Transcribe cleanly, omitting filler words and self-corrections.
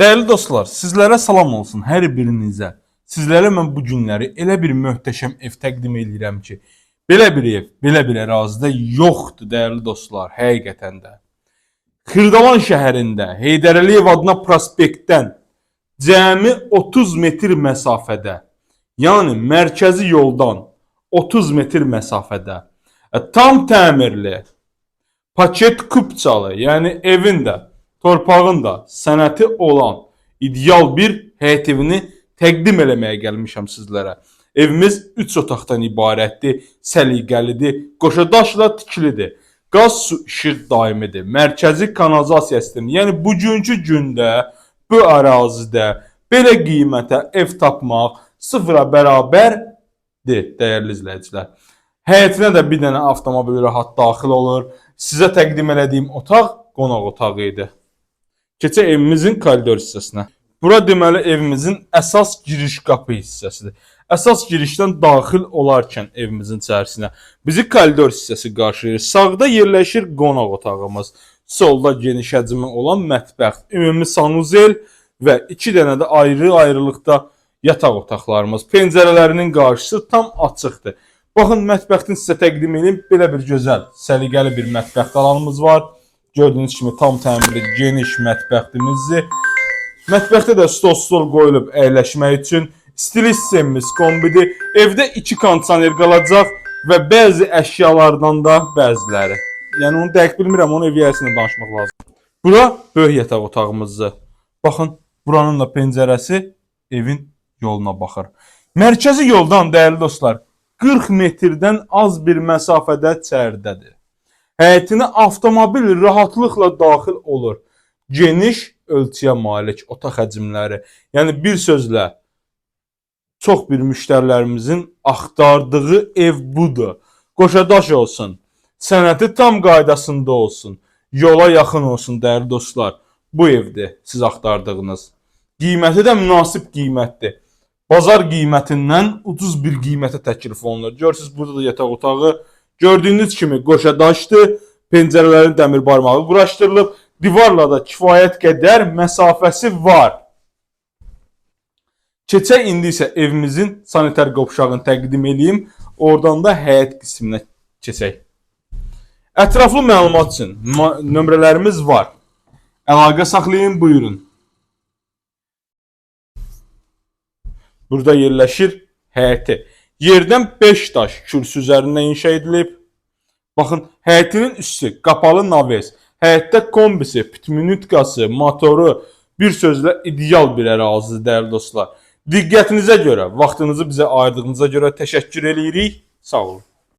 Dəyərli dostlar, sizlərə salam olsun hər birinizə. Sizlərə mən bu günləri elə bir möhtəşəm ev təqdim eləyirəm ki, belə bir ev, belə bir ərazidə yoxdur dəyərli dostlar, həqiqətən də. Xırdalan şəhərində Heydər Əliyev adına prospektdən cəmi 30 metr məsafədə, yəni mərkəzi yoldan 30 metr məsafədə, tam təmirli, paket kupçalı, yəni evin də, torpağın da sənəti olan ideal bir həyət evini təqdim eləməyə gəlmişəm sizlərə. Evimiz 3 otaqdan ibarətdir, səliqəlidir, qoşa daşla tikilidir. Qaz, su, işıq daimidir. Mərkəzi kanalizasiya sistemi. Yəni bugünkü gündə bu ərazidə belə qiymətə ev tapmaq sıfıra bərabərdir, dəyərli izləyicilər. Həyətinə də bir dənə avtomobil rahat daxil olur. Sizə təqdim elədiyim otaq qonaq otağı idi. Keçək evimizin koridor hissəsinə. Bura deməli evimizin əsas giriş qapı hissəsidir. Əsas girişdən daxil olarkən evimizin içərisinə bizi koridor hissəsi qarşılayır. Sağda yerləşir qonaq otağımız. Solda geniş həcmi olan mətbəx, ümumi sanuzel və iki dənə də ayrı-ayrılıqda yataq otaqlarımız. Pəncərələrinin qarşısı tam açıqdır. Baxın, mətbəxini sizə təqdim edeyim. Belə bir gözəl, səliqəli bir mətbəx alanımız var. Gördüyünüz kimi tam təmirli geniş mətbəximizdir. Mətbəxdə də stol qoyulub əyləşmək üçün. Stil sistemimiz kombidir. Evdə 2 kondisioner qalacaq və bəzi əşyalardan da bəziləri. Yəni onu dəqiq bilmirəm, onu ev yiyəsindən danışmaq lazım. Bura böyük yataq otağımızdır. Baxın, buranın da pəncərəsi evin yoluna baxır. Mərkəzi yoldan dəyərli dostlar, 40 metrdən az bir məsafədə çərdədir. Həyətinə avtomobil rahatlıqla daxil olur. Geniş ölçüyə malik otaq həcmləri. Yəni bir sözlə çox bir müştərilərimizin axtardığı ev budur. Qoşadaş olsun, sənəti tam qaydasında olsun, yola yaxın olsun dəyərli dostlar. Bu evdir siz axtardığınız. Qiyməti də münasib qiymətdir. Bazar qiymətindən ucuz bir qiymətə təklif olunur. Görürsüz burada da yataq otağı. Gördüyünüz kimi qoşadaşdır. Pəncərələrin dəmir barmağı quraşdırılıb. Divarla da kifayət qədər məsafəsi var. Keçək indi isə evimizin sanitar qovşağını təqdim eləyim. Oradan da həyət qisminə keçək. Ətraflı məlumat üçün nömrələrimiz var. Əlaqə saxlayın, buyurun. Burada yerləşir həyəti. Yerdən 5 daş kürsü üzərində inşa edilib. Baxın, həyətinin üstü qapalı naves. Həyətdə kombisi, pitminutkası, motoru, bir sözlə ideal bir ərazidir dəyərli dostlar. Diqqətinizə görə, vaxtınızı bizə ayırdığınıza görə təşəkkür eləyirik. Sağ olun.